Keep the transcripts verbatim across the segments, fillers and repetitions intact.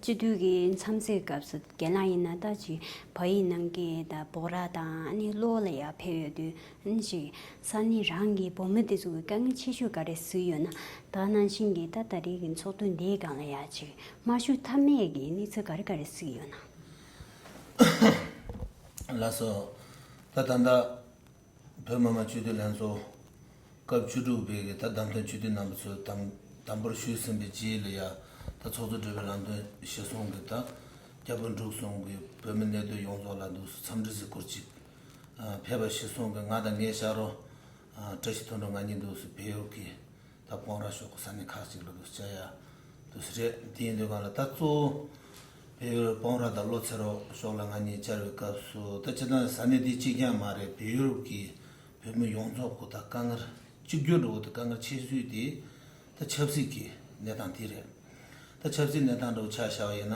སྤྱི་འཐུས་ཀྱི་འཚམས་གཟིགས་སྐབས་སུ་རྒན་ལགས་ཡིན་ན་ད་ཅིག་བལ་ཡུལ་ནང་གི་ད་སྦོག་ར་དང་ཨ་ནི་གློ་ལ་ཡར་ཕེབས་ཡོད་དུས་ཨ་ནི་ཅིག་ས་གནས་རང་གི་བོད་མི་དེ་ཚོ་གི་དཀའ་ངལ་ཆེ་ཤོས་ག་རེ་གཟིགས་ཡོད་ན། ད་ནང་བཞིན་གྱི་ད་ད་རེས་ཀྱི་ཚོགས་འདུ་འདིའི་སྒང་ལ་ཡ་ཅིག་མ་ཞུགས་ཐབས་མེད་ཀྱི་གནས་ཚུལ་ག་རེ་ག་རེ་གཟིགས་ཡོད་ན། ལགས་སོ། ད་ད་ལྟ་བོད་མི་མང་སྤྱི་འཐུས་ལྷན་ཚོགས་སྐབས་བཅུ་དྲུག་པའི་གི་ད་བདམས་ཐོན་སྤྱི་འཐུས་རྣམ་པ་ཚོ་དམ་དམ་པོར་ཞུས་ཟིན་པའི་རྗེས་ལ་ཡ། ད་ཚོགས་གཙོ་སྦྲེལ་བའི་ལམ་སྟོན་གཞིར་བཟུང་གི་ད་རྒྱ་བོད་འབྲུག་གསུམ་གི་བོད་མི་གནས་སྡོད་ཡོངས་རྫོགས་ལ་འདུག་སེ་འཚམས་འདྲི་གཟིགས་སྐོར་ཅིག་ཕེབས་པ་གཞིར་བཟུང་གི་ང་དང་ངའི་ཕྱག་རོགས་བཀྲ་ཤིས་དོན་གྲུབ་ང་གཉིས་འདུག་སེ་བལ་ཡུལ་གི་ད་སྤང་ར་ཕྱོགས་ཀྱི་ས་གནས་ཁག་ཅིག་ལ་འདུག་བཅར་ཡ་འདུག་སེ་རེད། དེ་ཡིན་དུས་གང་ལ་ད་གཙོ་བོ་བལ་ཡུལ་སྤང་ར་དང་བློ་འཚེར་རོགས་ཕྱོགས་ལ་ང་གཉིས་བཅར་བའི་སྐབས་སུ་ད་སྤྱིར་བཏང་ས་གནས་འདི་གཅིག་རྐྱང་མ་རེད། བལ་ཡུལ་གྱི་བོད་མི་ཡོངས་རྫོགས་ཀྱི་ད་དཀའ་ངལ་གཅིག་གྱུར་འདྲ་བོ་དེ་དཀའ་ངལ་ཆེ་ཤོས་དེ་ད་ཆབ་སྲིད་ཀྱི་གནས་སྟངས་དེ་རེད། ད་ཆབ་སྲིད་གནས་སྟངས་འདྲ་བོ་ཆ་བཞག་པ་ཡིན་ན།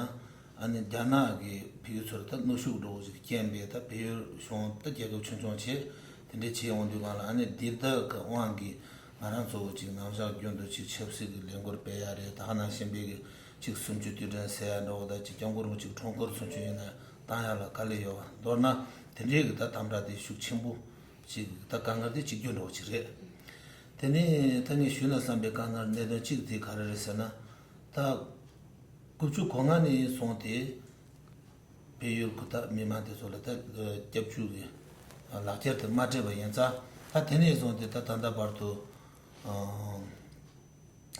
ཨ་ནི་རྒྱ་ནག་གི་ཕ་གི་ཚུར་ད་གནོན་ཤུགས་འདྲ་བོ་ཞིག་རྐྱེན་པས་ད་བལ་ཡུལ་གཞུང་ད་རྒྱལ་ཁབ་ཆུང་ཆུང་བྱས་དེ་འདྲས་བྱས་ཡོང་དུས་གང་ལ་ཨ་ནི་འདི་ལྟ་གི་དབང་གིས་ང་རང་གཙོ་བོ་ཅིག་ནམ་ཞག་རྒྱུན་དུ་ཅིག་ཆབ་སྲིད་ཀྱི་ལས་འགུལ་སྤེལ་ཡ་རེད། ད་ག་ནང་བཞིན་པའི་གི་ཅིག་སུམ་ཅུ་དུས་དྲན་ཟེར་ཡ་འདྲ་བོ་ད་ཅིག་སྐྱབས་མགོན་རིན་པོ་ཆེ་འཁྲུངས་སྐར་ཚུན་ཆད་ཡིན་ན་བཏང་ཡ་ལ་དཀའ་ལས་ཡོད་པ་མདོར་ན་དེ་འདྲས་གི་ད་དམ་དྲག་དེ་ཤུགས་ཆེན་པོ་ཅིག་ད་དཀའ་ངལ་དེ་གཅིག་གྱུར་འདྲ་བོ་ཅིག་རེད། དེ་ནས་ད་ངས་ཞུས་ན་བསམ་པའི་དཀའ་ངལ་གནད་དོན་གཅིག་དེ་ག་རེ་རེད་ཟེར་ན། ད་དགུ་བཅུ་གོ་ལྔ་ནས་བཟུང་སྟེ་བལ་ཡུལ་གྱི་ད་མི་མང་དེ་ཚོ་ལ་ད་སྐྱབས་བཅོལ་གྱི་ལག་འཁྱེར་དེ་མ་སྤྲད་པ་ཡིན་ཙང་ད་དེ་ནས་བཟུང་སྟེ་ད་ད་ལྟ་བར་དུ་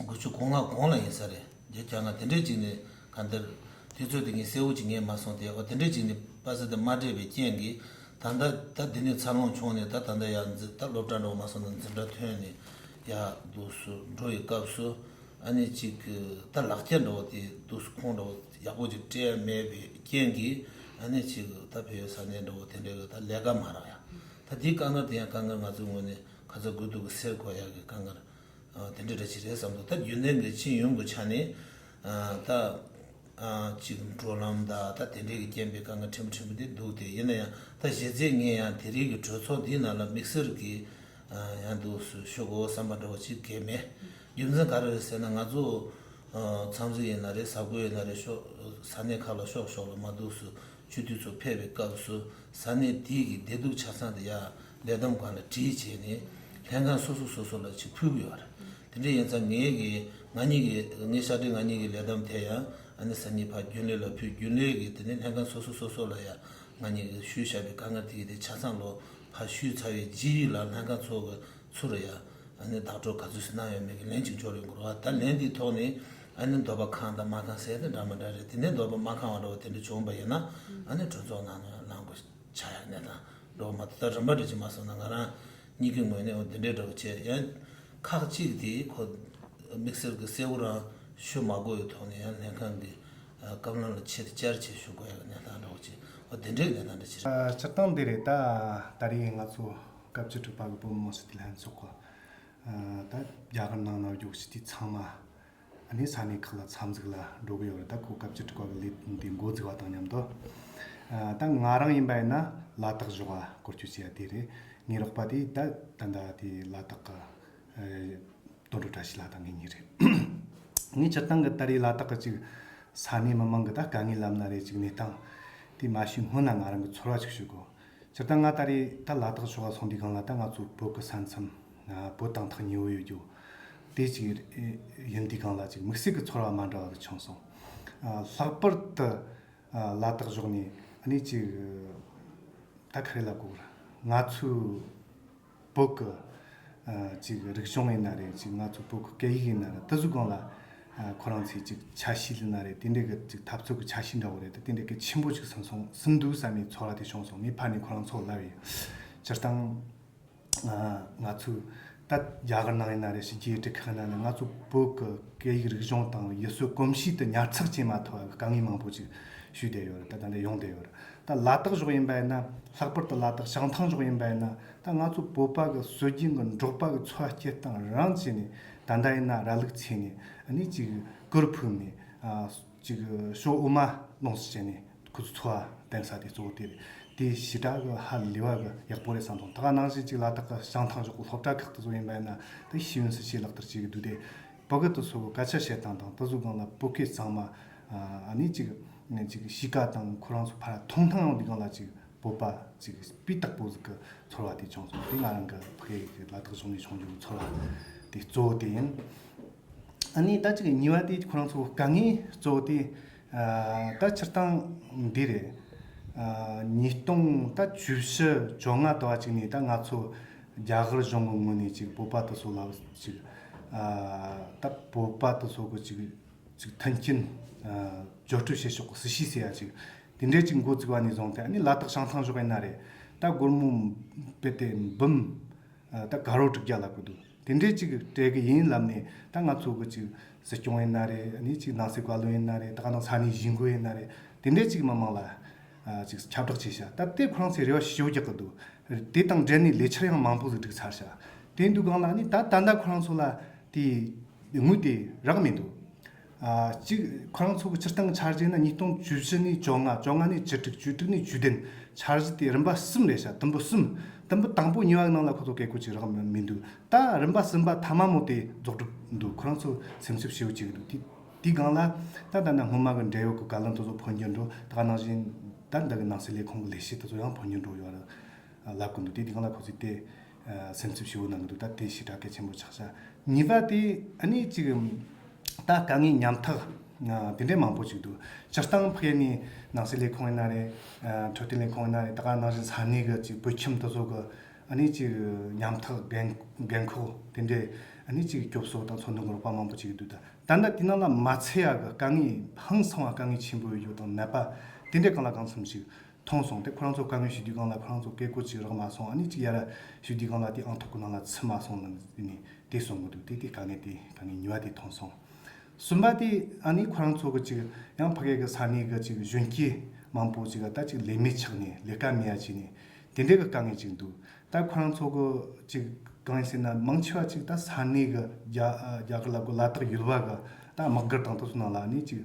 དགུ་བཅུ་གོ་ལྔ་གོང་ལ་ཡིན་ས་རེད། བརྒྱད་བརྒྱ་ལྔ་དེ་འདྲས་ཅིག་ནས་ག་འདིར་དུས་ཚོད་དེ་ངས་གསལ་བོ་ཅིག་ངས་མ་སོང་སྟེ་འོ་དེ་འདྲས་ཅིག་ནས་པ་སེ་དེ་མ་སྤྲད་པའི་རྐྱེན་གྱིས་ད་ལྟ་ད་འདི་ནས་འཚར་ལོངས་བྱུང་ནས་ད་ད་ལྟ་ཡར་འཛི་ད་སློབ་གྲྭ་འགྲོ་མ་སོང་ན་འཛིན་གྲྭ་ཐོན་ནས་ཡར་འདུག་སུ་འགྲོ་བའི་སྐབས་སུ་ཨ་ནི་ཅིག་ད་ལག་ཁྱེར་འདྲ་བོ་དེ་འདུག་སུ་ཁོང་འདྲ་བོ་ཡག་པོ་ཅིག་སྤྲད་ཡ་མེད་པའི་རྐྱེན་གྱིས་ཨ་ནི་ཅིག་ད་བལ་ཡུལ་ས་གནས་འདྲ་བོ་དེ་འདྲའི་ད་ལས་ཀ་མ་རག་ཡ། ད་དེའི་དཀའ་ངལ་དེ་ཡང་དཀའ་ངལ་ང་ཚོའི་ངོས་ནས་ཁ་ཚ་དགོས་གཏུག་གི་སེལ་དགོས་ཡག་གི་དཀའ་ངལ། ཨ་དེ་འདྲ་འདྲ་ཅིག་རེད་བསམ་འདུག་ད་རྒྱུན་ལྡན་གྱི་སྤྱི་ཡོངས་ཀྱི་ཆ་ནས་ཨ་ད་ཨ་ཅིག་འགྲོ་ལམ་དང་ད་དེ་འདྲའི་གི་རྐྱེན་པས་དཀའ་ངལ་ཕྲན་བུ་ཕྲན་བུ་དེ་འདུག་དེ་ཡིན་ན་ཡང་ད་གཞི་རྩའི་ངས་ཡང་དེ་རིང་གི་གྲོས་ཚོགས་འདིའི་ནང་ལ་དམིགས་བསལ་གྱི་ཨ་ཡང་འདུག་སུ་ཞུ་དགོས་བསམ་པ་འདྲ་བོ་ཅིག་གས་མེད། རྒྱུ་མཚན་ག་རེ་རེད་ཟེར་ན་ང་ཚོ་ཨ་འཚམས་གཟིགས་ཡིན་ན་རེད། གཟའ་འཁོར་ཡིན་ན་རེད། ཕྱོགས་ས་གནས་ཁག་ལ་ཕྱོགས་ཕྱོགས་ལ་མ་འདུག་སུ། སྤྱི་འཐུས་ཚོ་ཕེབས་པའི་སྐབས་སུ་ས་གནས་དེའི་གི་བདེ་སྡུག་ཆ་ཚང་དེ་ཡར་ལས་བསྡོམས་སྒང་ལ་བྲིས་བྱས་ནས་ལྷན་ཁང་སོ་སོ་སོ་སོ་ལ་ཅིག་ཕུལ་གི་ཡོད་རེད། དེ་འདྲ་ཡིན་ཙང་ངའི་གི་ང་གཉིས་ཀྱི་ངའི་ཤག་སྒྲིལ་ང་གཉིས་ཀྱི་ལས་བསྡོམས་དེ་ཡང་ཨ་ནི་སང་ཉིན་ཕར་རྒྱུན་ལས་ལ་ཕུལ། རྒྱུན་ལས་ཀྱིས་དེ་ནས་ལྷན་ཁང་སོ་སོ་སོ་སོ་ལ་ཡང་ང་གཉིས་ཀྱིས་ཞུས་བཞག་པའི་དཀའ་ངལ་དེ་གི་དེ་ཆ་ཚང་ལོ་ཕར་ཞུས་ཚར་བའི་རྗེས་ལ་ལྷན་ཁང་ཚོ་གི་ཚུར་ཡང་ཨ་ནི་བདག་སྤྲོད་ག་ཚོད་ཞིག་གནང་ཡོད་མེད་ཀྱི་ལན་ཅིག་འབྱོར་ཡོང་གི་རེད་བ། ད་ལན་དེའི་ཐོག་ནས་ཨ་ནི་འདོད་པ་ཁེངས་དང་མ་ཁེངས་ཟེར་དེ་འདྲ་མི་འདྲ་རེད། དེ་ནས་འདོད་པ་མ་ཁེངས་པ་འདྲ་བོ་དེ་འདྲ་བྱུང་བ་ཡིན་ན་ཨ་ནི་གྲོས་ཚོགས་ནང་ནས་གནང་དགོས་ཆགས་ཡག་གནས་སྟངས་འདྲ་བོ་མ་གཏོགས་ད་རིམ་པ་འདྲ་ཅིག་མ་སོང་ན་ང་རང་གཉིས་ཀྱི་ངོས་ནས་འོ་དེ་འདྲའི་འདྲ་བོ་བྱས་ཡང་ཁག་ཅིག་དེ་ཁོ་དམིགས་བསལ་གྱི་གསལ་བོ་རང་ཞུ་མ་དགོས་པའི་ཐོག་ནས་ཡང་ལྷན་ཁང་གི་བཀའ་བློན་ལ་ཆེད་དུ་བཅར་བྱས་ཞུ་དགོས་ཡག་གནས་སྟངས་འདྲ་བོ་ཅིག་འོ་དེ་འདྲའི་གནས་སྟངས་འདྲ་ཅིག་རེད། སྤྱིར་བཏང་འདི་རེད། ད་ད་རེས་ང་ཚོ་སྐབས་བཅུ་དྲུག་པ་གི་བོད་མི་མང་སྤྱི་འཐུས་ལྷན་ཚོགས་ཀྱི་ད་རྒྱ་གར་ནང་ན་ཡོད་སྤྱི་འཐུས་ཚང་མ་ཨ་ནི་ས་གནས་ཁག་ལ་འཚམས་གཟིགས་ལ་འགྲོ་གི་ཡོད་རེད། ད་ཁོ་སྐབས་བཅུ་དྲུག་པ་གི་ལས་དོན་དེ་འགོ་འཛུགས་པ་དང་མཉམ་དུ། ཨ་ད་ང་རང་ཡིན་པ་ཡིན་ན་ལ་དྭགས་ཕྱོགས་ལ་སྐོར་སྐྱོད་བྱས་ཡ་དེ་རེད། ངའི་རོགས་པ་དེ་ད་ད་ལྟ་དེ་ལ་དྭགས་ཀྱི་དོན་གྲུབ་བཀྲ་ཤིས་ལགས་དང་ངེད་གཉིས་རེད། ངས་སྤྱིར་བཏང་གི་ད་རེས་ལ་དྭགས་ཀྱི་ཅིག་ས་གནས་མི་མང་གི་ད་དཀའ་ངལ་ལབ་ན་རེད། ཅིག་གནས་སྟངས་དེ་མ་ཤེས་སྔོན་ན་ང་རང་གི་ཚོར་བ་ཅིག་ཞུ་དགོས། སྤྱིར་བཏང་ང་ད་རེས་ད་ལ་དྭགས་ཕྱོགས་ལ་སོང་དུས་སྒང་ལ་ད་ང་ཚོ་བོད་ཀྱི་ས་མཚམས་ཨ་བོད་དང་ཐག་ཉེ་བོ་ཡོད་རྒྱུ་དེ་ཅིག་ཡིན་དུས་སྒང་ལ་ཅིག་དམིགས་བསལ་གྱི་ཚོར་བ་མ་འདྲ་བ་དེ་བྱུང་སོང་། ཨ་ལྷག་པར་དུ་ཨ་ལ་དྭགས་ཕྱོགས་ནས་ཨ་ནི་ཅིག་ད་ག་རེ་ལབ་དགོས་རེད། ང་ཚོའི་བོད་ཀྱི་ཨ་ཅིག་རིག་གཞུང་ཡིན་ན་རེད། ཅིག་ང་ཚོའི་བོད་ཀྱི་སྐད་ཡིག་ཡིན་ན་རེད། དེ་ཚོའི་སྒང་ལ་ཨ་ཁོ་རང་ཚོའི་ཅིག་ཆ་ཤས་ཡིན་ན་རེད། དེ་འདྲའི་གི་ཅིག་འཐབ་རྩོད་ཀྱི་ཆ་ཤས་འདྲ་བོ་རེད། དེ་འདྲའི་གི་ཆེན་པོ་ཅིག་ཟིན་སོང་ཟིན་འདུག་བསམ་པའི་ཚོར་བ་དེ་བྱུང་སོང་། ངའི་ཕར་ནས་ཁོ་རང་ཚོར་ལབ་ཡིན། སྤྱིར་བཏང་ཨ་ང་ཚོའི་ད་རྒྱ་གར་ནང་ཡིན་ན་རེད། ཕྱི་རྒྱལ་སྒྲིག་ཁག་ཡིན་ན་རེད། ང་ཚོ་བོད་ཀྱི་སྐད་ཡིག་རིག་གཞུང་དང་ཡུལ་སྲོལ་གོམས་གཤིས་དེ་ཉར་ཚགས་བྱེད་མ་ཐུབ་པ་གི་དཀའ་ངལ་མང་པོ་ཅིག་ཞུས་བསྡད་ཡོད་རེད། ད་ད་འདི་ཡོང་བསྡད་ཡོད་རེད། ད་ལ་དྭགས་ཕྱོགས་ཡིན་པ་ཡིན་ན། ལྷག་པར་དུ་ལ་དྭགས་བྱང་ཐང་ཕྱོགས་ཡིན་པ་ཡིན་ན། ད་ང་ཚོ་བོད་པ་གི་སྲོལ་རྒྱུན་གྱི་འབྲོག་པ་གི་འཚོ་བ་སྐྱེལ་སྟངས་རང་བྱས་ནས། ད་ལྟ་ཡིན་ན་ར་ལུག་འཚོས་ནས་ཨ་ནི་ཅིག་གུར་ཕུབ་ནས་ཨ་ཅིག་ཞོ་འོ་མ་ལོངས་སུ་སྤྱད་ནས་ཁོ་ཚོ་འཚོ་བ་བརྟེན་ས་དེ་གཙོ་བོ་དེ་རེད། དེ་ཞེ་དྲག་གི་ཧ་ལས་པ་གི་ཡག་པོ་རེད་བསམ་སོང་། ད་ག་ནང་བཞིན་ཅིག་ལ་དྭགས་ཀྱི་བྱང་ཐང་ཕྱོགས་ཀྱི་སློབ་གྲྭ་ཁག་དེ་ཚོ་ཡིན་པ་ཡིན་ན། ད་ཤེས་ཡོན་སྲིད་བྱུས་ལག་བསྟར་བྱེད་ཀྱི་འདུག་སྟེ། བོད་སྐད་དེ་ཚོ་གི་སྐད་ཆ་བཤད་སྟངས་དང་། དེ་ཚོའི་སྒང་ལ་བོད་སྐད་གཙང་མ་ ཨ་ནི་ཅིག་ཅིག་གཤིས་ཀ་དང་ཁོ་རང་ཚོ་ཕར་མཐོང་སྣང་ཡོང་དུས་སྒང་ལ་ཅིག་བོད་པ་ཅིག་སྤུས་དག་པོ་ཟིག་གི་ཚོར་བ་དེ་བྱུང་སོང་། དེ་ང་རང་གི་ཕ་གི་གི་ལ་དྭགས་གཞུང་ནས་བྱུང་རྒྱུ་གི་ཚོར་བ་དེ་གཙོ་བོ་དེ་ཡིན། ཨ་ནི་ད་ཅིག་གཉིས་པ་དེ་ཁོ་རང་ཚོ་དཀའ་ངལ་གཙོ་བོ་དེ་ཨ་ད་སྤྱིར་བཏང་འདི་རེད། ཨ་ཉིས་སྟོང་ད་བཅུ་བཞི་བཅོ་ལྔ་དུ་བ་ཅིག་ནས་ད་ང་ཚོ་རྒྱ་གར་གཞུང་གི་ངོས་ནས་ཅིག་བོད་པ་དེ་ཚོ་ལ་ཅིག་ཨ་ད་བོད་པ་དེ་ཚོ་གི་ཅིག་ཅིག་མཐུན་རྐྱེན་ཨ་སྦྱོར་སྤྲོད་བྱེད་ཕྱོགས་ཀྱི་སྲིད་བྱུས་ཟེར་ཡ་ཅིག་དེ་འདྲས་ཅིག་འགོ་བཙུགས་པ་ནས་བཟུང་སྟེ། ཨ་ནི་ལ་དྭགས་བྱང་ཐང་ཕྱོགས་ཡིན་ན་རེད། ད་སྒོར་མོ་དཔེ་དེ་འབུམ་ཨ་ད་ཀ་རོར་དྲུག་བརྒྱ་ལབ་གི་འདུག་དེ་འདྲས་ཅིག་སྤྲད་གི་ཡིན་ལབ་ནས། ད་ང་ཚོ་གི་ཅིག་སྲིད་སྐྱོང་ཡིན་ན་རེད། ཨ་ནི་ཅིག་ནང་སྲིད་བཀའ་བློན་ཡིན་ན་རེད། ད་ག་ནང་ས་གནས་གཞིས་འགོ་ཡིན་ན་རེད། དེ་འདྲས་ཅིག་མི་མང་ལ་ཨ་ཅིག་ཁྱབ་བསྒྲགས་བྱས་ཤག་ད་དེ་ཁོ་རང་ཚོས་རེ་བ་ཞེ་པོ་རྒྱག་གི་འདུག་དེ་དང་འབྲེལ་ནས་ལས་འཆར་ཡང་མང་པོ་ཟིག་བསྒྲིགས་ཚར་ཤག་དེ་འདུག་སྒང་ལ་ཨ་ནི་ད་ད་ལྟ་ཁོ་རང་ཚོ་ལ་དེ་དངུལ་དེ་རག་མི་འདུག་ཨ་གཅིག་ཁོ་རང་ཚོ་གི་སྤྱིར་བཏང་འཆར་གཞི་ནི་ཉིས་སྟོང་བཅུ་བཞི་ནས་བཅོ་ལྔ། བཅོ་ལྔ་ནས་བཅུ་དྲུག་བཅུ་དྲུག་ནས་བཅུ་བདུན། འཆར་གཞི་དེ་རིམ་པ་གསུམ་རེད་ཤག་དུམ་བུ་གསུམ། དུམ་བུ་དང་པོ་གཉིས་པ་གི་ནང་ལ་ཁོ་ཚོ་བཀས་བཀོད་ཅིག་རག་མི་མི་འདུག་ད་རིམ་པ་གསུམ་པ་ཐ་མ་མོ་དེ་རྫོགས་གྲབས་འདུག་ཁོ་རང་ཚོ་སེམས་འཚབ་ཞེ་པོ་བྱེད་ཀྱི་འདུག་དེ་དེའི་སྒང་ལ་ད་ད་ནི་སྔོན་མ་གི་འབྲེལ་ཡོད་གི་བཀའ་བློན་དེ་ཚོ་འཕོ་འགྱུར་འགྲོ། ད་ག་ནང་བཞིན་ད་འདི་གི་ནང་སྲིད་ལས་ཁུངས་གི་ལས་བྱེད་དེ་ཚོ་ཡང་འཕོ་འགྱུར་འགྲོ་ཡོད་རེད། ལབ་གི་འདུག་དེ་དེ་སྒང་ལ་ཁོ་ཚོས་དེ་ཨ་སེམས་འཚབ་ཞེ་པོ་གནང་གི་འདུག་ད་དེ་ཞེ་དྲག་གལ་ཆེན་པོ་ཆགས་ཤག་གཉིས་པ་དེ་ཨ་ནི་ཅིག་ད་དཀའ་ངལ་ཉམ་ཐག་ཨ་དེ་འདྲའི་མང་པོ་ཅིག་འདུག་སྤྱིར་བཏང་ཕ་གི་ནས་ནང་སྲིད་ལས་ཁུངས་ཡིན་ན་རེད། ཨ་འཕྲོད་བསྟེན་ལས་ཁུངས་ཡིན་ན་རེད། ད་ག་ནང་བཞིན་ས་གནས་གི་ཅིག་བོད་ཁྱིམ་དེ་ཚོ་གི་ཨ་ནི་ཅིག་ཉམ་ཐག་འགན་འགན་ཁུར་དེ་འདྲའི་ཨ་ནི་ཅིག་སྐྱོབ་གསོ་དང་འཚོ་སྣོན་གི་རོགས་པ་མང་པོ་ཅིག་འདུག་ད་ད་ལྟ་དེ་ནང་ལ་མ་ཚད་ཡ་གི་དཀའ་ངལ་ཧང་སང་བ་དཀའ་ངལ་ཆེན་པོ་ཡོད་རྒྱུ་དང་ནད་པ་དེ་འདྲའི་སྒང་ལ་གང་འཚམ་ཞིག་མཐོང་སོང་། དེ་ཁོ་རང་ཚོ་དཀའ་ངལ་ཞུ་དུས་སྒང་ལ་ཁོ་རང་ཚོ་བཀས་བཀོད་ཅིག་རག་མ་སོང་། ཨ་ནི་ཅིག་ཡར་ཞུ་དུས་སྒང་ལ་དེ་ཨང་ཐོག་གི་ནང་ལ་ཚུད་མ་སོང་ལབ་ནས་དེ་གསུང་གི་འདུག་དེ་དེ་དཀའ་ངལ་དེ་དཀའ་ངལ་གཉིས་པ་དེ་མཐོང་སོང་། གསུམ་པ་དེ་ཨ་ནི་ཁོ་རང་ཚོ་གི་ཅིག་ཡང་ཕ་གི་གི་ས་གནས་གི་ཅིག་གཞོན་སྐྱེས་མང་པོ་ཅིག་ད་ཅིག་ལས་མེད་ཆགས་ནས་ལས་ཀ་མེད་ཡ་བྱས་ནས་དེ་འདྲའི་གི་དཀའ་ངལ་ཅིག་འདུག་ད་ཁོ་རང་ཚོ་གི་ཅིག་གང་ཡིན་ཟེར་ན་མང་ཆེ་བ་ཅིག་ད་ས་གནས་གི་རྒྱ་རྒྱ་གར་ལ་གོ་ལ་དྭགས་ཡུལ་བ་གི་ད་དམག་སྒར་དང་དེ་ཚོ་ནང་ལ་ཨ་ནི་ཅིག་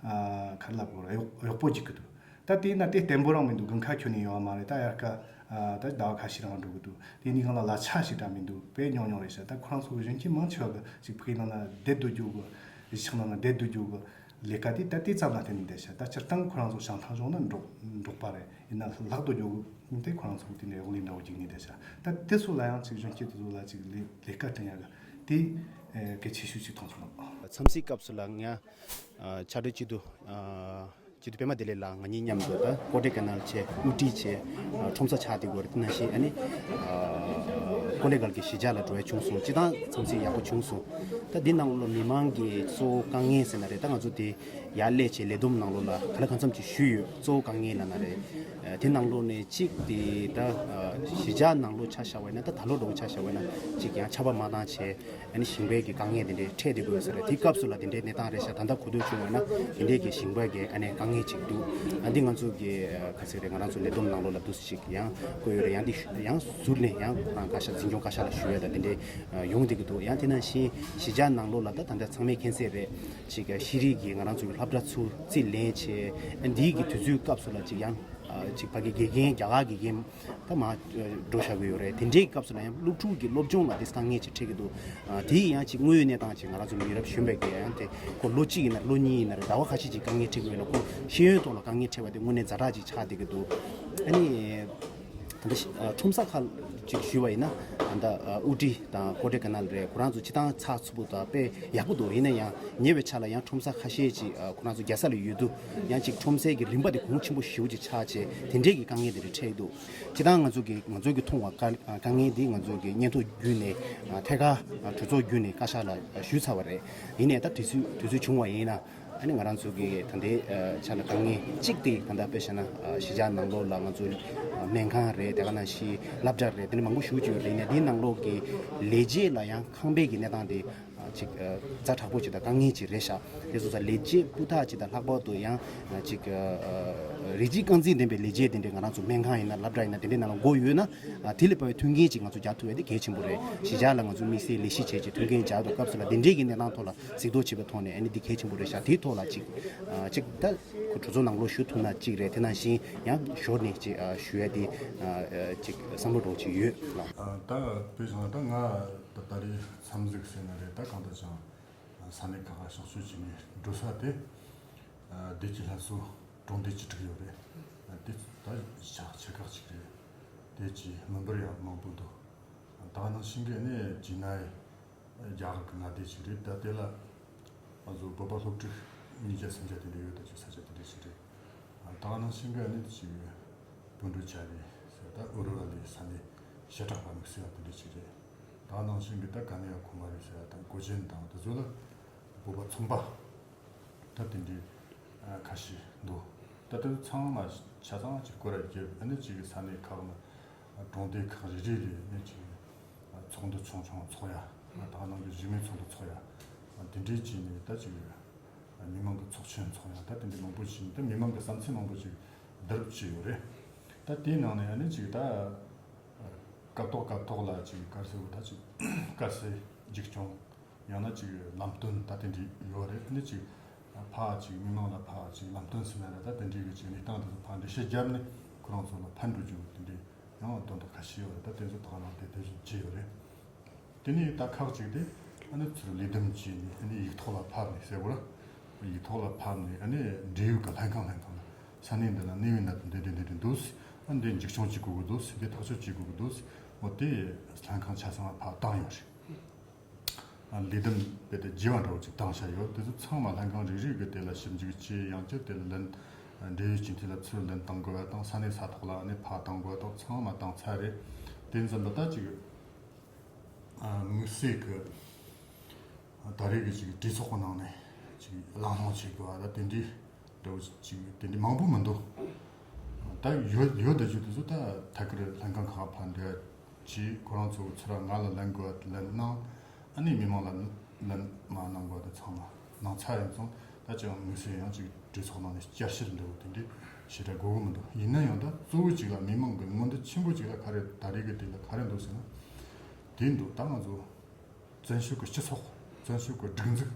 ཨ་ག་རེ་ལབ་དགོས་རེད། གཡོག་གཡོག་པོ་རྒྱུག་གི་འདུག་ད་དེ་ན་དེ་བརྟན་པོ་རང་མི་འདུག་དགུན་ཁ་ཁྱོན་ནས་ཡོད་མ་རེད། ད་དབྱར་ཁ་ཨ་ད་ཟླ་བ་ཁ་ཤས་རང་འགྲོ་གི་འདུག་དེ་ནི་གང་ལ་གླ་ཆ་ཞིག་འདྲ་མི་འདུག་དཔེ་ཉུང་ཉུང་རེད་ཤག་ད་ཁོ་རང་ཚོ་གི་གཞོན་སྐྱེས་མང་ཆེ་བ་གི་ཅིག་ཕ་གི་ནང་ན་བསྡད་སྡོད་རྒྱུ་གི་གཞིས་ཆགས་ནང་ན་བསྡད་སྡོད་རྒྱུ་གི་ལས་ཀ་དེ་ད་དེ་ཙམ་ལ་བརྟེན་ནས་བསྡད་ཤག་ད་སྤྱིར་བཏང་ཁོ་རང་ཚོ་བྱང་ཐང་ལྗོངས་ན་འབྲོག་འབྲོག་པ་རེད། ཡིན་ན་ལྷག་སྡོད་རྒྱུ་གི་དེ་ཁོ་རང་ཚོ་གི་དེ་ནས་གཡོག་ལས་འདྲ་བོ་རྒྱུག་ནས་བསྡད་ཤག་ད་དེ་ཚོ་ལ་ཡང་ཅིག་གཞོན་སྐྱེས་དེ་ཚོ་ལ་ཅིག་ལས་ལས་ཀ་བསྐྲུན་ཡ་གི་དེ་གལ་ཆེ་ཤོས་ཅིག་མཐོང་སོང་། འཚམས་གཟིགས་སྐབས་སུ་ལ་ང་ཕྱག་སྦྲེལ་སྤྱི་འཐུས། སྤྱི་འཐུས་པད་མ་བདེ་ལེགས་ལགས་ང་གཉིས་མཉམ་དུ་ད་ཀོ་ཊེ་ཀ་ནལ་བྱས། དབུ་ཁྲིད་བྱས། ཁྲོམ་ས་ཆགས་བསྡད་ཡོད་རེད། དེ་ནང་བཞིན་ཨ་ནི་ཀོ་ལེ་གལ་གྱི་གཞིས་ཆགས་ལ་འགྲོ་ཡ་བྱུང་སོང་། སྤྱིར་བཏང་འཚམས་གཟིགས་ཡག་པོ་བྱུང་སོང་། ད་འདི་ནང་ལོགས་མི་མང་གི་གཙོ་བོ་དཀའ་ངལ་ཟེར་ན་རེད། ད་ང་ཚོ་དེ་ཡར་སླེབས་བྱས་ལས་བསྡོམས་ནང་ལོགས་ལ་ག་ལ་གང་འཚམ་ཅིག་ཞུས་ཡོད། གཙོ་བོ་དཀའ་ངལ་ལབ་ན་རེད། དེ་ནང་ལོགས་ནས་གཅིག་དེ་ད་གཞིས་ཆགས་ནང་ལོགས་ཆ་བཞག་པ་ཡིན་ན། ད་ད་ལོ་འགྲོ་ཆ་བཞག་པ་ཡིན་ན་གཅིག་ཡང་ཆར་པ་མ་བཏང་བྱས། ཨ་ནི་ཞིང་པའི་གི་དཀའ་ངལ་དེ་འདྲའི་འཕྲད་བསྡད་དགོས་ས་རེད། དེའི་སྐབས་སུ་ལ་དེ་འདྲའི་གནས་སྟངས་རེད་ཤག་ད་ལྟ་གོ་ཐོས་བྱུང་བ་ན་དེ་འདྲའི་གི་ཞིང་པ་གི་ཨ་ནི་དཀའ་ངལ་ཅིག་འདུག་ཨ་འདི་ང་ཚོ་གི་ག་ཚོད་རེད། ང་རང་ཚོ་ལས་བསྡོམས་ནང་ལོགས་ལ་འདུག་སེ་ཅིག་ཡང་བཀོད་ཡོད་རེད། ཡང་འདི་ཞུ་ཡང་ཟུར་ནས་ཡང་རང་བཀའ་ཤག་འཛིན་སྐྱོང་བཀའ་ཤག་ལ་ཞུ་ཡ་ད་དེ་འདྲའི་ཡོང་བསྡད་ཀྱི་འདུག་ཡང་དེ་ནང་བཞིན་གཞིས་ཆགས་ནང་ལོགས་ལ་ད་ད་ལྟ་ཚང་མས་མཁྱེན་གསལ་རེད། ཅིག་ཤེས་རིག་གི་ང་རང་ཚོ་གི་སློབ་གྲྭ་ཚུར་རྩིས་ལེན་བྱས། ཨ་འདིའི་གི་དུས་ཚོད་སྐབས་སུ་ལ་ཅིག་ཡང་ཅིག་ཕ་གི་དགེ་རྒན་རྒྱ་གར་དགེ་རྒན་ད་མར་འགྲོ་བཞག་གི་ཡོད་རེད། དེ་འདྲའི་སྐབས་སུ་ལ་ཡང་སློབ་ཕྲུག་གི་སློབ་སྦྱོང་ལ་དེ་དཀའ་ངལ་ཅིག་འཕྲད་ཀྱི་འདུག་དེ་ཡང་ཅིག་དངོས་ཡོད་གནས་སྟངས་ཅིག་ང་རང་ཚོ་མི་རབས་གཞོན་པའི་གི་ཡང་དེ་ཁོ་ལོ་གཅིག་ཡིན་ན་རེད། ལོ་གཉིས་ཡིན་ན་རེད། ཟླ་བ་ཁ་ཤས་ཅིག་དཀའ་ངལ་འཕྲད་ཀྱི་ཡོད་ན་ཁོ་ཤེས་ཡོན་ཐོག་ལ་དཀའ་ངལ་འཕྲད་པ་དེ་དངོས་གནས་ཛ་དྲག་ཅིག་ཆགས་བསྡད་ཀྱི་འདུག་ཨ་ནི་ད་ལྟ་ཁྲོམ་ས་ཁག་ཅིག་ཞུས་པ་ཡིན་ན་ད་ལྟ་ཨུ་ཀྲི་དང་ཀོ་ཌེ་ཀ་ནལ་རེད། ཁོ་རང་ཚོ་སྤྱིར་བཏང་ཚགས་ཚུད་པོ་དང་དཔེ་ཡག་པོ་འདུག་ཡིན་ན་ཡང་ཉེ་བའི་ཆར་ལ་ཡང་ཁྲོམ་ས་ཁ་ཤས་ཅིག་ཁོ་རང་ཚོ་རྒྱལ་ས་ལ་ཡོད་དུས་ཡང་ཅིག་ཁྲོམ་སའི་གི་རིན་པ་དེ་གོང་ཆེན་པོ་ཞེ་པོ་ཅིག་ཆགས་བྱས་དེ་འདྲའི་གི་དཀའ་ངལ་དེ་འདྲ་འཕྲད་འདུག་སྤྱིར་བཏང་ང་ཚོ་གི་ང་ཚོ་གི་མཐོང་བ་དཀའ་དཀའ་ངལ་འདི་ང་ཚོ་གི་སྙན་ཐོ་བརྒྱུད་ནས་ཐད་ཀར་གྲོས་ཚོགས་བརྒྱུད་ནས་བཀའ་ཤག་ལ་ཞུས་ཚར་བ་རེད། ཡིན་ནའི་ད་དུས་ཚོད་དུས་ཚོད་བྱུང་བ་ཡིན་ན། ཨ་ནི་ང་རང་ཚོ་གི་ད་ལྟའི་ཆ་ལ་དཀའ་ངལ་གཅིག་དེ་ད་ལྟ་དཔེ་བཞག་ན་གཞིས་ཆགས་ནང་ལོགས་ལ་ང་ཚོ་སྨན་ཁང་རེད། དེ་ག་ནང་བཞིན་སློབ་གྲྭ་རེད། དེ་འདྲ་མང་པོ་ཞེ་པོ་ཅིག་ཡོད་རེད། ཡིན་ནའི་དེའི་ནང་ལོགས་ཀྱི་ལས་བྱེད་ལ་ཡང་ཁང་པའི་གི་གནས་སྟངས་དེ་ཅིག་ཛ་དྲག་པོ་ཅིག་དང་དཀའ་ངལ་ཅིག་རེད་ཤག་དེ་སོང་ཙང་ལས་བྱེད་སྤུས་དག་ཅིག་དང་ལྷག་པར་དུ་ཡང་ཅིག་རིགས་གཅིག་རྐང་འཛིན་ལྡན་པའི་ལས་བྱེད་དེ་འདྲ་ང་རང་ཚོ་སྨན་ཁང་ཡིན་ན་སློབ་གྲྭ་ཡིན་ན་དེ་འདྲའི་ནང་ལ་དགོས་ཡོད་ན། ཨ་དེ་ལས་བབས་པའི་མཐུན་རྐྱེན་ཅིག་ང་ཚོ་རྒྱག་ཐུབ་ཡ་དེ་གལ་ཆེན་པོ་རེད། གཞིས་ཆགས་ལ་ང་ཚོ་དམིགས་བསལ་ལས་གཞི་བྱས་ཀྱི་མཐུན་རྐྱེན་རྒྱག་འདུག་སྐབས་སུ་ལ་དེ་འདྲའི་གི་གནས་སྟངས་ཐོག་ལ་གཟིགས་རྟོག་བྱེད་པའི་ཐོག་ནས་ཨ་ནི་འདི་གལ་ཆེན་པོ་རེད་ཤག་དེའི་ཐོག་ལ་ཅིག་ཨ་ཅིག་ད་ཁོ་གྲོས་ཚོགས་ནང་ལོགས་ཞུ་ཐུབ་ན་གཅིག་རེད། དེ་ནང་བཞིན་ཡང་ཞོར་ནས་ཅིག་ཨ་ཞུ་ཡ་དེ་ཨ་ཅིག་བསམ་བློ་འདྲ་བོ་ཅིག་ཡོད་ལགས། ཨ་ད་དཔེ་བཞག་ན་ད་ང་ད་ད་རེས་འཚམས་གཟིགས་ཟེར་ན་རེད། ད་གང་ལྟར་ཀྱང་ས་གནས་ཁག་ཁག་ཕྱག་ཕྱིད་བྱས་ནས་འགྲོ་ས་དེ། ཨ་བདེ་སྐྱིད་ལྷ་གསོལ་གྲོང་སྡེ་བཅུ་དྲུག་ཡོད་རེད། ཨ་དེ་ད་ཆ་ཆེ་ཁག་ཅིག་རེད། དེ་ཅིག་མི་འབོར་ཡང་མང་པོ་འདུག་ད་ག་ནང་བཞིན་གྱི་ནི་ཇི་ནའི་རྒྱ་གར་གྱི་མངའ་སྡེ་ཅིག་རེད། ད་དེ་ལ་ང་ཚོ་བོད་པ་སློབ་ཕྲུག་ཉིས་བརྒྱ་སུམ་བརྒྱ་དེ་འདྲ་ཡོད། ད་ཅིག་ས་ཆ་དེ་འདྲ་ཞིག་རེད། ཨ་ད་ག་ནང་བཞིན་གྱི་ནི་ཅིག་དུད་འགྲོ་ཆ་རེད་ཟེར། ད་ཨུ་རུ་ཝ་ལི་ས་གནས་བྱེ་བྲག་པ་དམིགས་བསལ་བ་དེ་འདྲ་ཅིག་རེད། ད་ག་ནང་བཞིན་གྱི་ད་ག་ནི་ཡ་ཁོ་མ་རེད་ཟེར། ད་གོ་ཆེན་དང་དེ་ཚོ་ལ་བོད་པ་ཚོང་པ་ད་དེ་འདྲའི་ཨ་ཁ་ཤས་འདུག་ད་དེ་ཚང་མ་ཆ་ཚང་ཅིག་སྐོར་ར་བརྒྱབ། ཨ་ནི་ཅིག་ས་གནས་ཁག་ན་གྲོང་སྡེ་ཁག་རེ་རེ་ལས་ནི་ཅིག་ཚོགས་འདུ་ཆུང་ཆུང་ཚོགས་ཡ། ད་ག་ནང་གི་གཞི་མེད་ཚོགས་འདུ་ཚོགས་ཡ། དེ་འདྲའི་བྱས་ནས་ད་ཅིག་མི་མང་གི་ཚོགས་ཆེན་ཚོགས་ཡ། ད་དེ་འདྲའི་མང་པོ་བྱས་ནས་ད་མི་མང་གི་བསམ་ཚུལ་མང་པོ་ཅིག་བསྡུ་རུབ་བྱས་ཡོད་རེད། ད་དེའི་ནང་ནས་ཨ་ནི་ཅིག་ད་སྐབས་ཐོག་སྐབས་ཐོག་ལ་ཅིག་དཀར་ཟས་བོ་ད་ཅིག་དཀར་ཟས་འགྱིག་སྐྱོང་ཡང་ན་ཅིག་ལམ་སྟོན་ད་དེ་འདྲ་ཡོད་རེད། ཨ་ནི་ཅིག་ཕར་ཅིག་མི་མང་ལ་ཕར་ཅིག་ལམ་སྟོན་ཟེར་ན་རེད། ད་དེ་འདྲའི་གི་ཅིག་གནས་སྟངས་དེ་ཚོ་ཕར་འགྲེལ་བཤད་བརྒྱབ་ནས་ཁོ་རང་ཚོ་ལ་ཕན་འགྲོ་རྒྱུ་དེ་འདྲའི་ཡང་དོན་དག་ཁ་ཤས་ཡོད་རེད། ད་དེ་ཚོ་ད་ག་རང་དེ་དེ་བཞིན་བྱས་ཡོད་རེད། དེ་ནས་ད་ཁག་ཅིག་དེ་ཨ་ནི་ཚུར་ལས་དོན་བྱས་ནས་ཨ་ནི་ཡིག་ཐོག་ལ་ཕབ་ནས་ཟེར་བ་ར། ཡིག་ཐོག་ལ་ཕབ་ནས་ཨ་ནི་འབྲེལ་ཡོད་ཀྱི་ལྷན་ཁང་ལྷན་ཁང་ལ་ས་གནས་འདི་ལ་གནས་ཡུལ་གནད་དོན་འདི་འདི་འདི་འདི་འདུག་ཨ་འདི་འགྱིག་སྐྱོང་བྱེད་དགོས་ཀྱི་འདུག་འདི་ཐག་གཅོད་བྱེད་དགོས་ཀྱི་འདུག་འོ་དེ་ལྷན་ཁང་ཆ་ཚང་ལ་ཕར་བཏང་ཡོད་རེད། ཨ་ལས་དོན་དཔེ་དེ་རྒྱས་པ་འདྲ་བོ་ཅིག་བཏང་བཞག་ཡོད། དེ་ཚོ་ཚང་མ་ལྷན་ཁང་རེ་རེ་གི་དེ་ལ་ཞིབ་འཇུག་བྱས། ཡང་བསྐྱར་དེ་ལ་ལན་འབྲེལ་ཡོད་སྤྱི་འཐུས་ལ་ཚུར་ལན་གཏང་དགོས་པ་དང་ས་གནས་ས་ཐོག་ལ་ནས་ཕར་གཏང་དགོས་པ་དང་ཚང་མ་བཏང་ཚར་རེད། དེ་འཛིན་པ་ད་ཅིག་ཨ་དམིགས་བསལ་གྱི་ད་རེས་ཀྱི་ཅིག་གྲོས་ཚོགས་ཀྱི་ནང་ནས་ཅིག་གླེང་སློང་བྱེད་དགོས་པ་ད་དེ་འདྲའི་འདྲ་བོ་ཅིག་དེ་འདྲའི་མང་པོ་མི་འདུག་ད་ཡོད་ཡོད་བསྡད་རྒྱུ་དེ་ཚོ་ད་ཐད་ཀར་ལྷན་ཁང་ཁག་ཕར་འབྲེལ་བ་བྱས། ཁོ་རང་ཚོ་ཚུར་ང་ལ་ལན་དགོས་པ་ལན་གནང་། ཨ་ནི་མི་མང་ལ་ལན་མ་གནང་དགོས་པ་དེ་ཚང་མ་གནང་ཚར་ཡིན་སོང་། ད་ཅང་དམིགས་བསལ་ཡང་ཅིག་གྲོས་ཚོགས་ནང་ནས་བསྐྱར་ཞིབ་འདྲ་བོ་དེ་འདྲའི་ཞེ་དྲག་དགོས་ཀྱི་མི་འདུག་ཡིན་ན་ཡང་ད་གཙོ་བོ་གཅིག་ལ་མི་མང་གི་མངོན་འདོད་ཆེན་པོ་གཅིག་ལ་ག་རེ་ད་རེས་ཀྱི་དེ་ལ་ག་རེ་འདུག་ཟེར་ན། དེ་འདུག་ད་ང་ཚོ་བཙན་བྱོལ་གྱི་སྤྱི་ཚོགས་བཙན་བྱོལ་གྱི་སྒྲིག་འཛུགས་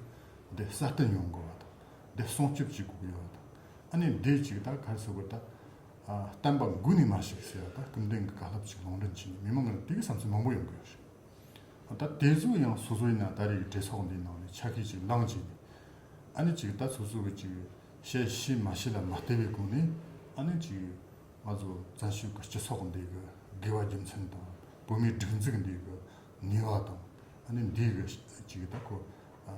འདི་གསར་གཏོད་ཡོང་དགོས་པ་དང་། འདི་སྲུང་སྐྱོབ་བྱེད་དགོས་ཀྱི་ཡོད་པ་དང་། ཨ་ནི་འདི་གཅིག་ད་ག་རེ་ཟེར་དགོས། ད་ཨ་བསྟན་པ་འགོ་ནས་མར་ཞིག་ཟེར་བ་ད་སྐུ་མདུན་གྱི་བཀའ་སློབ་ཅིག་ལུང་འདྲེན་བྱས་ནས་མི་མང་གི་དེ་གི་བསམ་ཚུལ་མང་པོ་ཡོང་གི་ཡོད་རེད། ད་དེ་ཚོ་ཡང་སོ་སོ་ཡིན་ན་ད་རེས་ཀྱི་གྲོས་ཚོགས་འདིའི་ནང་ནས་ཆ་ཤས་ཅིག་བླངས་བྱས་ནས། ཨ་ནི་ཅིག་ད་སོ་སོ་གི་ཅིག་བཤད་ཤེས་མ་ཤེས་ལ་མ་ལྟོས་པའི་སྒོ་ནས། ཨ་ནི་ཅིག་ང་ཚོ་བཙན་བྱོལ་གྱི་སྤྱི་ཚོགས་འདི་གི་དགེ་བ་རྒྱུ་མཚན་དང་། བོད་མིའི་སྒྲིག་འཛུགས་འདི་གི་ནུས་པ་དང་། ཨ་ནི་འདི་གི་ཅིག་ད་ཁོ་ཨ་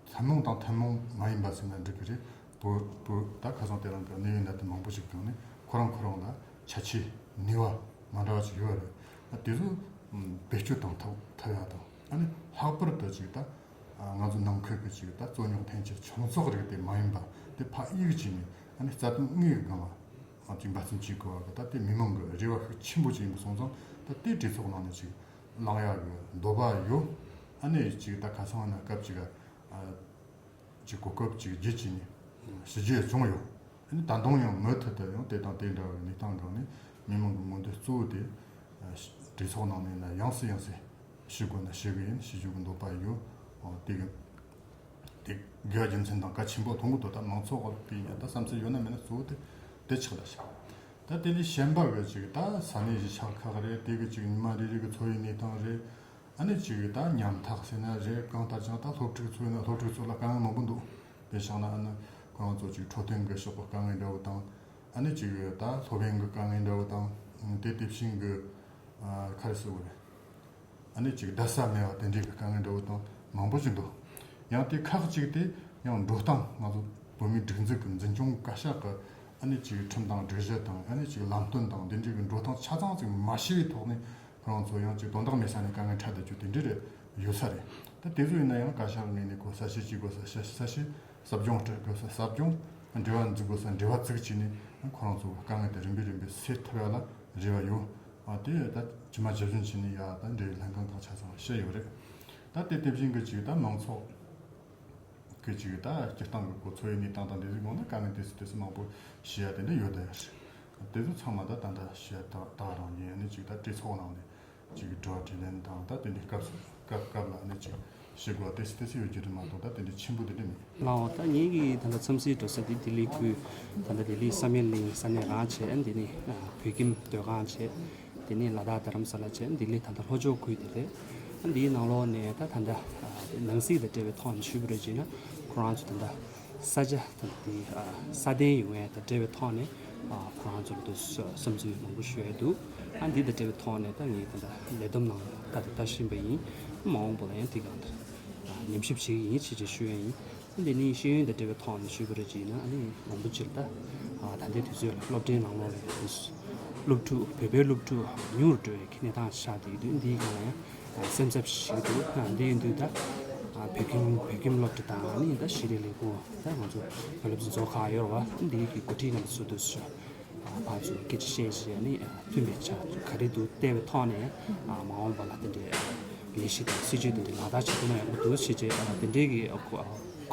ཐུན་མོང་དང་ཐུན་མོང་མ་ཡིན་པ་ཟེར་ན་འགྲིག་གི་རེད། བོད་བོད་ད་ཁ་སང་དེ་རིང་གི་གནས་ཡུལ་གནད་དོན་མང་པོ་ཞིག་སྒང་ནས་ཁོ་རང་ཁོ་རང་ལ་ཁྱད་ཆོས་ནུས་པ་མ་འདྲ་བ་ཞིག་ཡོད་རེད། ཨ་དེ་ཚོ་ཨམ་བེད་སྤྱོད་གཏོང་ཐུབ་ཐུབ་ཡ་དང་། ཨ་ནི་ལྷག་པར་དུ་ཅིག་ད་ཨ་ང་ཚོ་ནང་ཁུལ་གྱི་ཅིག་ད་རྩོད་རྙོག་འཐེན་འཁྱེར་ཆུང་ཙག་རིགས་དེ་མ་ཡིན་པ་དེ་ཕར་གཡུག་བྱས་ནས། ཨ་ནི་རྩ་དོན་དངོས་ཀྱི་སྒང་ལ་ཨ་ཅིག་འབད་བརྩོན་བྱེད་དགོས་པ་གི་ད་དེ་མི་མང་གི་རེ་བ་ཤུགས་ཆེན་པོ་ཅིག་ཡིན་པ་སོང་ཙང་། ད་དེ་གྲོས་ཚོགས་ནང་ནས་ཅིག་གླེང་ཡག་གི་འདོད་པ་ཡོད། ཨ་ནི་ཅིག་ད་ཁ་སང་ན་སྐབས་ཅིག་ཨ་ཅིག་གོ་སྐབས་ཅིག་བརྒྱུད་བྱས་ནས་ཞི་རྒྱས་བྱུང་ཡོད། ཨ་ནི་ད་དུང་ཡང་མུ་མཐུད་དུ་ཡང་དེ་དང་དེ་འདྲ་བའི་གནས་སྟངས་སྒང་ནས་མི་མང་གི་མངོན་འདོད་གཙོ་བོ་དེ་ཨ་གྲོས་ཚོགས་ནང་ནས་ན་ཡང་སེ་ཡང་སེ་ཞུ་དགོས་ན་ཞུ་གི་ཡིན། ཞུ་རྒྱུ་གི་འདོད་པ་ཡོད། ཨོ་དེ་གི་དེ་དགེ་བ་རྒྱུ་མཚན་དང་གལ་ཆེན་པོ་མཐོང་གི་འདུག་ད་མང་ཚོགས་ལ་ཕན་ཡ་ད་བསམ་ཚུལ་ཡོད་ན་མེད་ན་གཙོ་བོ་དེ་དེ་ཆགས་ལ་ཤག་ད་དེ་ལས་གཞན་པ་གི་ཅིག་ད་ས་གནས་གཞིས་ཆགས་ཁག་རེད། དེ་གི་ཅིག་ཉི་མ་རེ་རེ་གི་འཚོ་བའི་གནས་སྟངས་རེད། ཨ་ནི་ཅིག་ད་ཉམ་ཐག་ཟེར་ན་རེད། གང་ལྟར་ཀྱང་ད་སློབ་ཕྲུག་ཚོ་ཡིན་ན་སློབ་ཕྲུག་ཚོ་ལ་དཀའ་ངལ་མང་པོ་འདུག་དཔེ་བཞག་ན་ཨ་ནི་ཁོ་རང་ཚོ་ཅིག་འཕྲོད་བསྟེན་གི་ཕྱོགས་གི་དཀའ་ངལ་འདྲ་བོ་དང་། ཨ་ནི་ཅིག་ད་སློབ་ཡོན་གི་དཀའ་ངལ་འདྲ་བོ་དང་། དེ་དེ་བཞིན་གི་ཨ་ག་རེ་ཟེར་དགོས་རེད། ཨ་ནི་ཅིག་བསྡད་ས་མེད་པ་དེ་འདྲའི་གི་དཀའ་ངལ་འདྲ་བོ་དང་མང་པོ་ཞིག་འདུག་ཡང་དེ་ཁག་ཅིག་དེ་ཡང་འགྲོ་སྟངས། ང་ཚོ་བོད་མིའི་སྒྲིག་འཛུགས་ཀྱི་འཛིན་སྐྱོང་བཀའ་ཤག་གི་ཨ་ནི་ཅིག་ཁྲིམས་དང་སྒྲིག་གཞི་དང་། ཨ་ནི་ཅིག་ལམ་སྟོན་དང་། འདི་འདྲའི་གི་འགྲོ་སྟངས་ཆ་ཚང་ཅིག་མ་ཤེས་པའི་ཐོག་ནས་ཁོ་རང་ཚོ་ཡང་ཅིག་དོན་དག་མེད་ས་ནས་དཀའ་ངལ་འཕྲད་བསྡད་རྒྱུ་དེ་འདྲ་རེད་ཡོད་ས་རེད། ད་དེ་ཚོ་ཡིན་ན་ཡང་བཀའ་ཤག་ངོས་ནས་གོ་ས་ཞིག་བྱེད་དགོས་ས་ཞིག་ས་ཞིག་ཟབ་སྦྱོང་སྤྲད་དགོས་ས་ཟབ་སྦྱོང་། འབྲེལ་བ་འཛུགས་དགོས་ས་འབྲེལ་བ་བཙུགས་བྱས་ནས་ཁོ་རང་ཚོ་དཀའ་ངལ་དེ་རིམ་པས་རིམ་པས་སེལ་ཐུབ་ཡ་ལ་རེ་བ་ཡོད། ཨ་དེ་ད་ཇི་མ་ཇི་བཞིན་བྱས་ནས་ཡ་ད་འབྲེལ་ཡོད་ལྷན་ཁང་ཁག་ཆ་ཚང་ལ་བཤད་ཡོད་རེད། ད་དེ་དེ་བཞིན་གྱི་ཅིག་ད་མང་ཚོགས་ཀྱི་ཅིག་ད་སྤྱིར་བཏང་གི་གོ་འཚོ་བའི་གནས་སྟངས་དང་འདི་ཚོའི་ངོ་ན་དཀའ་ངལ་དེ་སྲིད་དེ་སྲིད་མང་པོ་བཤད་ཡ་དེ་འདྲ་ཡོད་ད་ཡ་རེད། དེ་ཚོ་ཚང་མ་ད་ད་ལྟ་བཤད་ད་ད་རང་ཡིན། ཨ་ནི་ཅིག་ད་གྲོས་ཚོགས་ནང་ནས་ཅིག་དྲི་བ་དྲིས་ལན་དང་། ད་དེ་འདྲའི་སྐབས་སུ་སྐབས་སྐབས་ལ་ཨ་ནི་ཅིག་ཞུ་དགོས་དེ་སྲིད་དེ་སྲིད་ཡོད་རྒྱུ་རེད་མ་གཏོགས། ད་དེ་འདྲའི་ཆེན་པོ་དེ་འདྲ་མེད། ལགས་འོ། ད་ངེད་ཀྱི་ད་ལྟ་འཚམས་གཟིགས་འགྲོ་ས་དེ་ལྡི་ལི་ཁུལ། ད་ལྟ་ལྡི་ལི་བསམ་ཡས་གླིང་ས་གནས་རང་བྱས། ཨ་ནི་དེ་ནས་ཨ་བོད་ཁྱིམ་སྡོད་ཁང་བྱས། དེ་ནས་ལ་དྭགས་རྡ་རམ་ས་ལ་བྱས། ལྡི་ལི་ད་ལྟ་ལྷོ་ཕྱོགས་ཁུལ་དེ་རེད། ཨ་འདིའི་ནང་ལོགས་ནས་ད་ད་ལྟ་ཨ་ནང་སྲིད་དང་འབྲེལ་བའི་ཐོག་ནས་ཞུས་པ་རེད་བྱས་ན། ཁོ་རང་ཚོ་ད་ལྟ་ ས་ཆ་དང་དེ་ཨ་སྲ་བརྟན་ཡོང་ཡ་དང་འབྲེལ་བའི་ཐོག་ནས་ཨ་ཁོ་རང་ཚོར་དུ་བསམ་ཚུལ་མང་པོ་ཞུ་ཡ་འདུག་ཨ་འདི་དང་འབྲེལ་བའི་ཐོག་ནས་ད་ངས་ད་ལྟ་ལས་བསྡོམས་ནང་ལ་ལྟ་དང་ལྟ་བཞིན་པ་ཡིན། མ་འོངས་པ་ལ་ཡང་དེ་གང་ལྟར་ཨ་ཉམས་ཞིབ་བྱེད་ཀྱི་ཡིན་ཞེས་བྱས་ཞུ་ཡ་ཡིན། འདི་ནི་ཤེས་ཡོན་དང་འབྲེལ་བའི་ཐོག་ནས་ཞུས་པ་རེད་ཅེ་ན། ཨ་ནི་མང་པོ་ཅིག་ལ་ད་ཨ་ད་ལྟའི་དུས་ཚོད་ལ་སློབ་གྲྭའི་ནང་ལོགས་ལ་སློབ་ཕྲུག་བོད་པའི་སློབ་ཕྲུག་ཉུང་རུ་འགྲོ་བའི་གནས་སྟངས་ཆགས་བསྡད་ཡོད་དུས། འདིའི་སྒང་ལ་ཡང་སེམས་འཚབ་ཞིག་འདུག་ཨ་འདི་ཡིན་དུས་ད་ཨ་བོད་ཁྱིམ་བོད་ཁྱིམ་སློབ་གྲྭ་དང་ཨ་ནི་ད་ཤེས་རིག་ལས་ཁུངས་ད་ང་ཚོ་བོད་སློབ་སྤྱི་ཚོགས་ཁག་ཡོད་རེད་བ། འདིའི་གི་འགོ་ཁྲིད་རྣམས་ཚོ་དུ་ཕར་ཚུར་སྐད་ཆ་བཤད་བྱས་ནས་མཐུན་པའི་ཆ་ག་རེ་འདུག་བལྟས་པའི་ཐོག་ནས་མ་འོངས་པ་ལ་དེ་འདྲའི་ལས་གཞི་དང་སྲིད་ཇུས་དེ་འདྲའི་ལག་བསྟར་བྱེད་ཐུབ་ན་ཡག་པོ་འདུག་ཞེས་བྱས་དེ་འདྲའི་གི་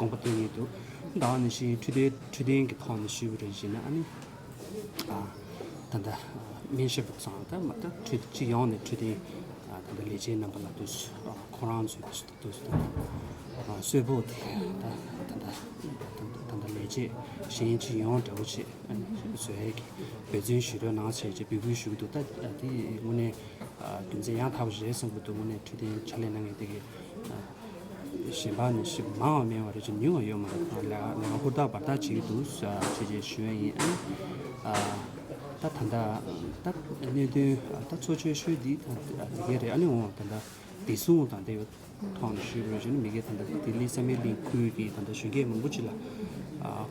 དགོངས་པ་བཏོན་གྱི་འདུག་ད་ནང་བཞིན་འཕྲོད་བསྟེན་འཕྲོད་བསྟེན་གྱི་ཐོག་ནས་ཞུས་པ་རེད་ཅེ་ན། ཨ་ནི་ད་ལྟ་སྨན་ཞབས་པ་ཚང་ད་མ་ད་འཕྲོད་སྤྱི་ཡོངས་ནས་འཕྲོད་བསྟེན་ད་ལྟ་ལས་བྱེད་རྣམ་པ་ལ་དུས་ཁོ་རང་ཚོས་དུས་དུས་གསོལ་ཕོགས་དེ་ད་ད་ལྟ་ད་ལྟ་ལས་བྱེད་གཞན་སྤྱི་ཡོངས་འདྲ་བོ་བྱེད་བཟོ་ཡས་ཀྱི་འབད་བརྩོན་ཞུ་རོགས་གནང་བྱས་ཀྱི་འབོད་སྐུལ་ཞུ་གི་འདུག་ད་དེ་དངོས་གནས་རྒྱུ་མཚན་ཡང་དག་པ་རེད་བསམ་གྱི་འདུག་དངོས་གནས་འཕྲོད་བསྟེན་ཕྱག་ལས་གནང་མཁན་དེ་གི་གཞན་པ་ནི་ཞིག་མང་བ་མེད་པ་རེད་ཅེ་ཉུང་བ་ཡོད་མ་རེད། ལས་ཀ་ལས་ཀ་ཧུར་ཐག་འབད་ཐག་བྱེད་ཀྱི་འདུག་ཅེས་ཅེས་ཞུ་ཡ་ཡིན། ཨ་ནི་ད་ད་ལྟ་ད་གནད་དོན་ད་གཙོ་ཆེ་ཤོས་འདི་ད་འདི་གས་རེད། ཨ་ནི་འོང་ད་ལྟ་བདེ་སྲུང་དང་འབྲེལ་བའི་ཐོག་ནས་ཞུས་པ་རེད་ཅེ་ན། མི་སྒེར་ད་ལྟ་ལྡི་ལི་བསམ་ཡས་གླིང་ཁུལ་གྱི་ད་ལྟ་གཞོན་སྐྱེས་མང་པོ་ཅིག་ལ་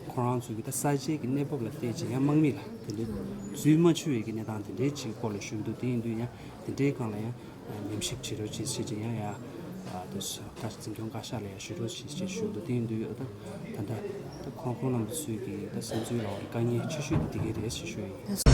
ཁོ་རང་ཚོ་གི་ད་ས་ཆའི་གི་གནས་བབ་ལ་བལྟས་ཅེ་ཡང་དམག་མི་ལ་དེ་འདྲའི་ཚུལ་མ་འཆུ་བའི་གི་གནས་སྟངས་དེ་འདྲའི་ཅིག་སྐོར་ལ་ཞུ་གི་འདུག་དེ་ཡིན་དུས་ཡང་དེ་འདྲའི་སྒང་ལ་ཡང་ཉམས་ཞིབ་བྱེད་རོགས་བྱེད་ཅེས་ཡང་ཡང་དེ་བཀའ་འཛིན་སྐྱོང་བཀའ་ཤག་ལ་ཡང་ཞུ་རོགས་བྱེད་ཅེས་ཞུ་འདུག་དེ་ཡིན་དུས་ད་ད་ལྟ་ད་ཁོང་ཁོང་རྣམ་པ་ཚོའི་གི་ད་བསམ་ཚུལ་ལ་དཀའ་ངལ་ཆེ་ཤོས་དེ་འདི་གས་རེད་ཅེས་ཞུ་ཡ་ཡིན།